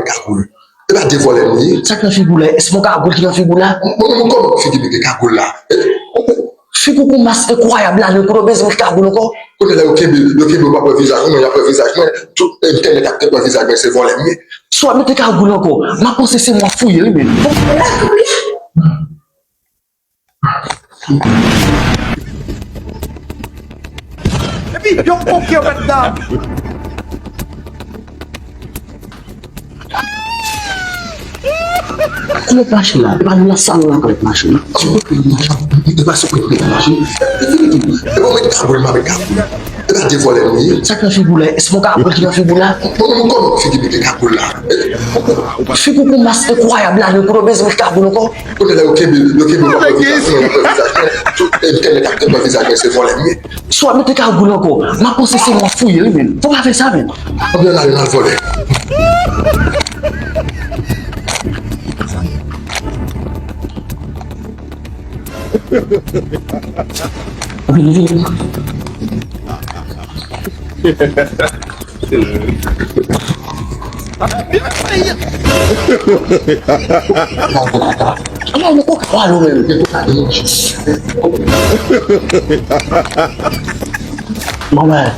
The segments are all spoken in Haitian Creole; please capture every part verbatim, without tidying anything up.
Kagoul. E pa de vòlè nou ye. Sa k nan figi w la? Èske yon kagoul ki nan figi w la? Mwen menm kòman figi m gen kagoul la? Figi w gon mas enkwayab la, nou kote w bezwen met kagoul ankò? Kounye a la yo kenbe, yo kenbe w pa wè vizaj mwen, y ap wè vizaj mwen, tout entènèt ap wè vizaj mwen, se vòlè m ye. Si w ap mete kagoul ankò, m ap panse se mwen w ap fouye wi menm. Epi yo koke yo mèt dam. Kòlèt machin la, e pa nan sal la kòlèt machin la. Sou kote machin, e pa sou kote machin. E bon, mwen ta vle mwen ka. E pa de vòlè nou ye. Sa k nan figi w la? Èske yon kagoul ki nan figi w la? Mwen menm kòman figi m gen kagoul la? Figi w gon mas enkwayab la, nou kote w bezwen met kagoul ankò? Kounye a la yo kenbe, yo kenbe w pa wè vizaj mwen, y ap wè vizaj mwen, tout entènèt ap wè vizaj mwen, se vòlè m ye. Si w ap mete kagoul ankò, m ap panse se mwen w ap fouye wi menm. Fò w pa fè sa menm. Anben n ale n al vòlè. Vini, vini. Ala mwen koka walo menm. Manman.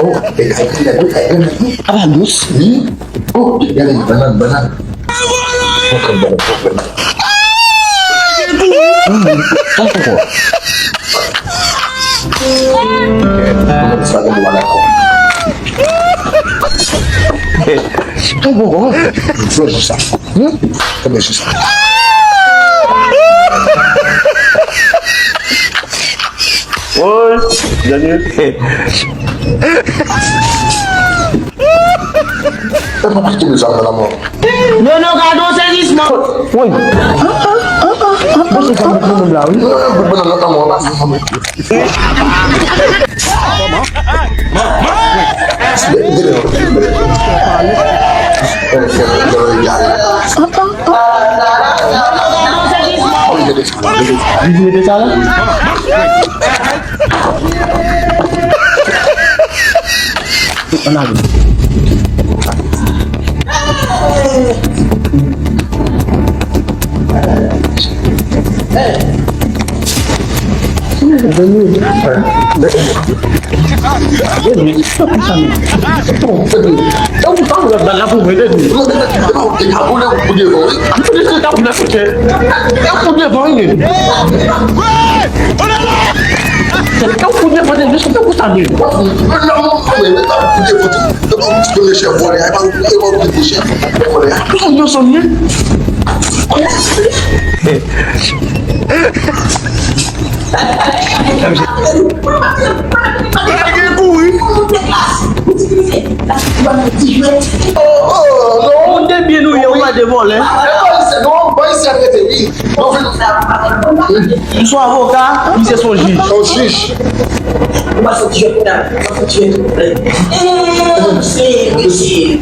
Oh, e kay grenn, e kay grenn. Apa dous? Wi. Oh, gade, bannann, bannann. Mwen pran bannann, mwen pran bannann. Sa fè kò? Mwen sa gen dwa dakò. Sa fè kò? Fè jis sa. Hmm? Fè jis sa. Woy, Daniel. Epa pa kite zam nan lanmò. Non, non, gade yon sezisman. Woy. Bon, se sa m di nou la, wi. Bon, non, non, non, non, non. Li mete sa la? Ann ale. Lage kouri. Moun de byen nou ye, ou pa de vòlè. M se avoka, misye se yon jij. Yon jij. Ou pa soti jwèt la, ou pa soti jwèt. Eh, mesye, mesye.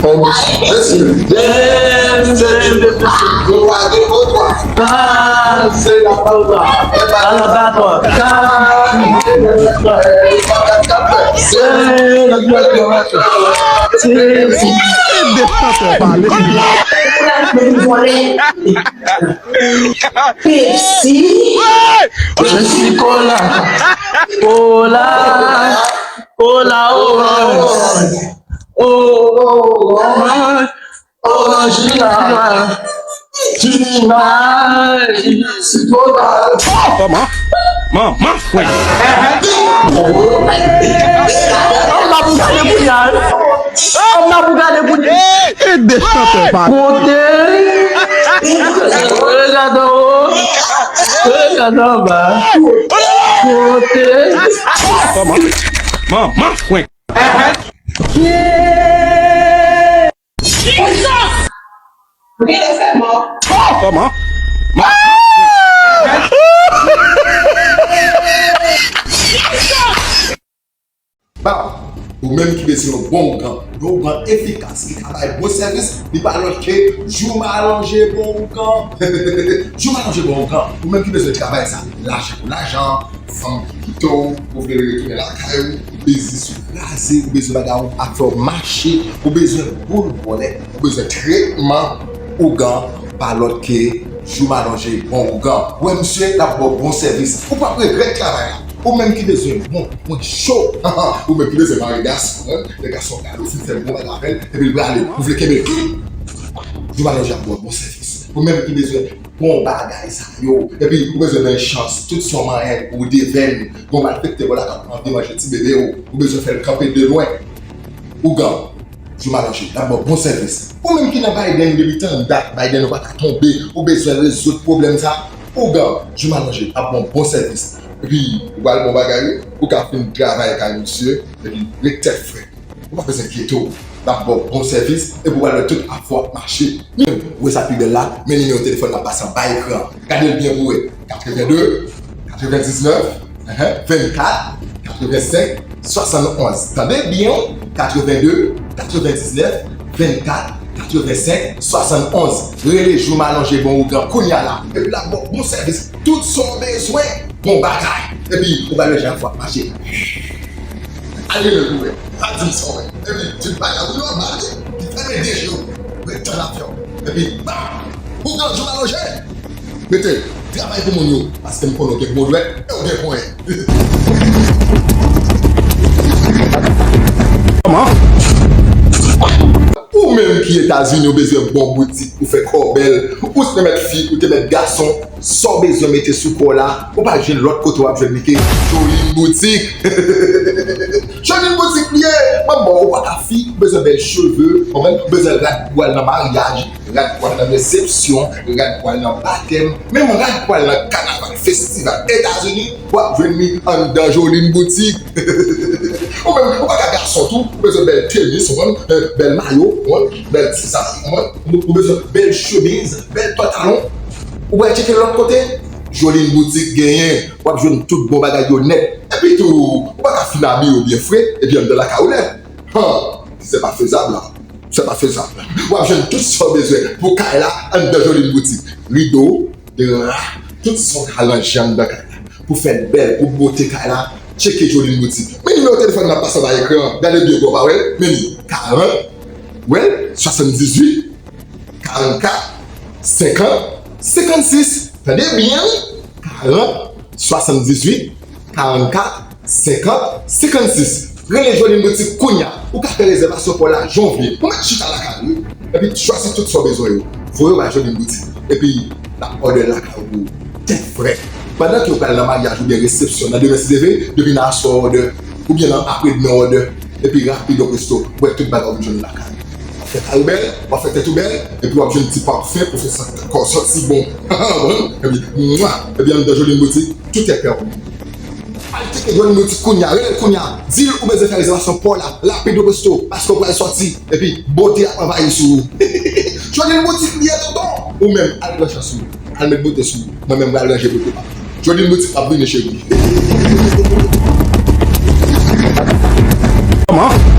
Mesye. Mesye. Pase la pa ou pa. Ala batwa. Ede chantè pale. Pepsi. Pepsi Cola. Cola. Cola orange. Orange. Orange la. Jina. Sitwona. Kòman? Manman, wi. Ann ap gade pou y al. Ann ap gade pou y al. Ede chantè pale. Kote. Regarde en haut. Regarde en bas. Kote. Kòman? Manman, wi. Kòman? Ba, ou menm ki bezwen yon bon ougan, yon ougan efikas, ki ka bay bon sèvis, li pa lòt ke Jouma Lonje Bon Ougan. Jouma Lonje Bon Ougan, ou menm ki bezwen travay sa, lajan pou lajan, fanm ki to w, ou vle retounen lakay ou, ou biznis ou kraze, ou bezwen bagay ou ap fè w mache, ou bezwen boul bòlèt, ou bezwen tretman, ougan pa lòt ke Jou Malonje bon ougan. Ou wè misye, l ap ba w bon sèvis. Ou p ap regrèt travay la. Ou menm ki bezwen bon, pwen cho, ou menm ki bezwen mare gason, nèg gason gade w fin fè bon bagay avè l, epi l prale, ou vle kenbe l. Jou Malonje ap ba w bon sèvis. Ou menm ki bezwen bon bagay sa yo. Epi ou bezwen bèl chans. Tout sa w manyen ou devenn. Gon malfektè bò lakay ou anvi manje ti bebe w. Ou bezwen fè l kanpe de lwen. Ougan, Jou Malonje, l ap ba w bon sèvis. Ou menm ki nan Biden depi tann dat, Biden ou pa ka tonbe, ou bezwen rezoud pwoblèm sa. Ougan, Jou Malonje, ap ba w bon sèvis. Epi ou pral bon bagay wi. Ou ka fin travay kay misye, epi ret tèt frèt. Ou pa bezwen enkyete w. L ap ba w bon sèvis epi w pral wè tout afè w ap mache. Men, ou wè sa pi bèl la, men nimewo telefòn nan pase anba ekran an. Gade l byen pou w wè. Katreven de, katrevendiznèf, vennkat, katrevensenk, swasannonz. Tande byen, katreven de, katrevendiznèf, vennkat, katrevensenk, swasannonz. Rele Jou Malonje bon ougan kounye a la. Epi l ap ba w bon sèvis. Tout sa w bezwen, bon bagay. Epi, ou pral wè jan afè w ap mache. Al rele l pou wè. Pa di m sa w wè. Epi, tout bagay ou nòmal, li fèmen de je w. Ret tann afè w. Epi, bam! Ougan, Jou Malonje! Mete, travay pou moun yo, paske m konnen w gen bon dwèt e w gen ponyèt. Kòman? Ou menm ki Etazini, ou bezwen bon boutik pou fè kò w bèl, ou te mèt fi, ou te mèt gason, sa w bezwen mete sou kò w la, ou pa jwenn lòt kote w ap jwenn li ke Joline Boutique. Joline Boutique li ye! Mwen, bon, ou pa ka fi, ou bezwen bèl cheve, ou bezwen rad pou al nan maryaj, rad pou al nan resepsyon, rad pou al nan batèm, menm rad pou al nan kanaval, festival Etazini, w ap jwenn li anndan Joline Boutique. Ou menm, ou pa ka gason tou, ou bezwen bèl tenis, ou konprann, bèl mayo, ou konprann, bèl ti sa, ou konprann, ou bezwen bèl chemiz, bèl pantalon. Ou pral tcheke lòt kote, Joline Boutique genyen, w ap jwenn tout bon bagay yo nèt. Epi tou, ou pa ka fin abiye w byen fre, epi anndan lakay ou lèd. Han, se pa fezab la. Se pa fezab. W ap jwenn tout sa w bezwen pou kay la anndan Joline Boutique. Rido, dra, tout sa w ka ranje anndan kay la. Pou fè l bèl, pou bote kay la, tcheke Joline Boutique. Men nimewo telefòn nan ap pase anba ekran an. Gade byen pou w pa wè l. Men li, karant, wè l, swasanndizuit, karannkat, senkant, senkannsis. Tande byen wi. Karant, swasanndizuit, karannkat, senkant, senkannsis. Rele Joline Boutique kounye a. Ou ka fè rezèvasyon pa w la jan w vle. Ou mèt chita lakay ou epi chwazi tout sa w bezwen yo. Voye yo bay Joline Boutique. Epi l ap òdè l lakay ou pou tèt frèt. Pandan ke w pral nan maryaj oubyen resepsyon nan demen si Dye vle, depi nan aswè w òdè, oubyen nan apre demen w òdè, epi rapid ou presto, ou wè tout bagay ou vin jwenn lakay ou. W ap fè kay ou bèl, w ap fè tèt ou bèl, epi w ap jwenn ti pafen pou fè sa kò w santi bon. Epi, mwa, epi anndan Joline Boutique, tout est permis. Al tcheke Joline Boutique kounye a, rele l kounye a. Di l ou bezwen fè rezèvasyon pa w la, rapid ou presto, paske w pral sòti, epi bote ap anvayi sou ou. Joline Boutique li ye tonton. Ou menm, al pran chans ou. Al met bote sou ou. Mwen menm, m pral ranje bote pa m. Joline Boutique ap vini, cheri. Kòman?